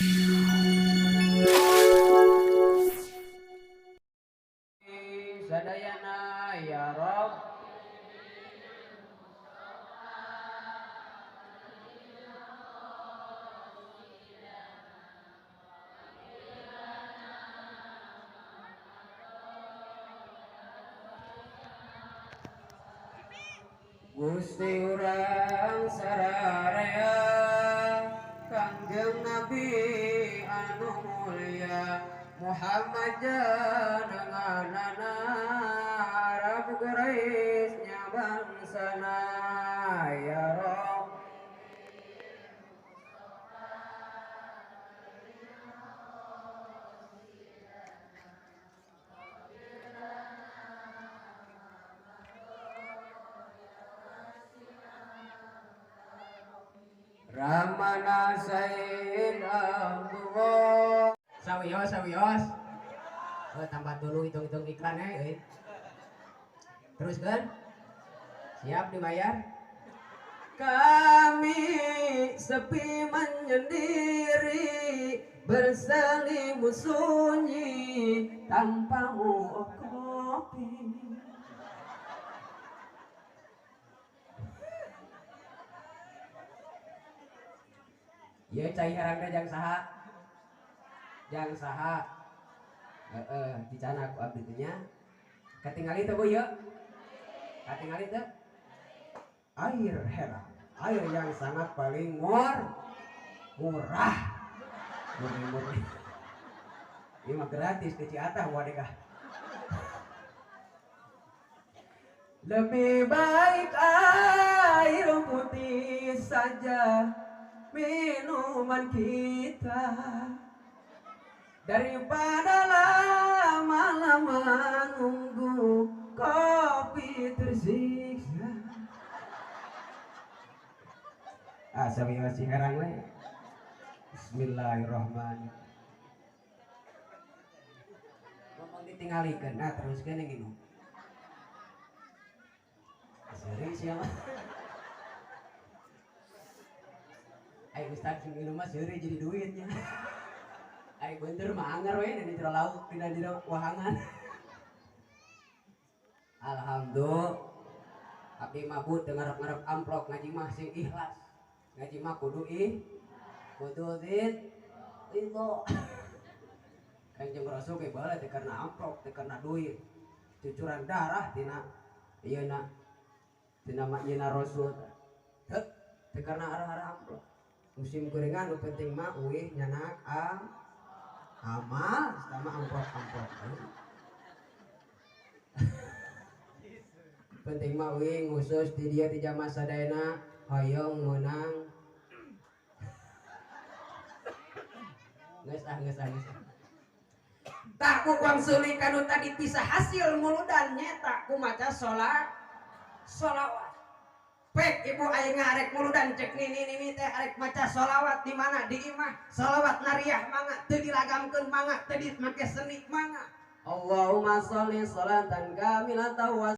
Sadayana ya Rob. Gusti urang sararea Kangjeng Nabi anu mulia Muhammad jenenganana Arab Quraisy nya bangsana ya Rob. Ramana Sayyid Abdullah. Sawios sawios. Oh, tambah dulu hitung-hitung iklan ya. Terus kan? Siap dibayar? Kami sepi menyendiri, berselimut sunyi tanpamu kopi. Ya cai herangna jang saha? Jang saha? Heeh, dicana aku abdi teh nya. Katingali teh Bu ieu? Katingali teh? Air herang, air yang sangat paling murah. Murni-murni. Ieu mah gratis di Ciatah wadekah. Lebih baik air putih saja minuman kita daripada lama-lama nunggu kopi tersiksa. Ah, sami masih herang we. Bismillahirrahmanirrahim. Ngomong ditinggalikeun, nah teruskeun yang minum. Seri siapa? Ai ustad sing minum mah seuri jadi duitnya. Ai beunteur mah anger we dina jero lauk dina jero wahangan. Alhamdulillah. Abdi mah bu teu ngarep-ngarep amplop, ngaji mah sing ikhlas. Ngaji mah kudu kudu ridho. Kanjeng Rasul ge baheula teh karena amplop, teh karena duit. Cucuran darah tina ieu na tina mak Rasul. Heuh, teh karena arah-arah amplop. Musim gorengan nu penting mah uih nyanak amal sama amplop-amplop. Penting mah uih ngusus di dia di jamaah sadayana hoyong meunang. Geus ah geus ah geus. Tah ku wangsuli kanu tadi bisa hasil muludan nyeta ku maca sholawat. Pek ibu aing ngarek muludan cek nini nini teh arek maca sholawat di mana di imah sholawat nariah mangga teu diragamkeun mangga teu dimake seni mangga. Allahumma sholli sholatan kamilatan wa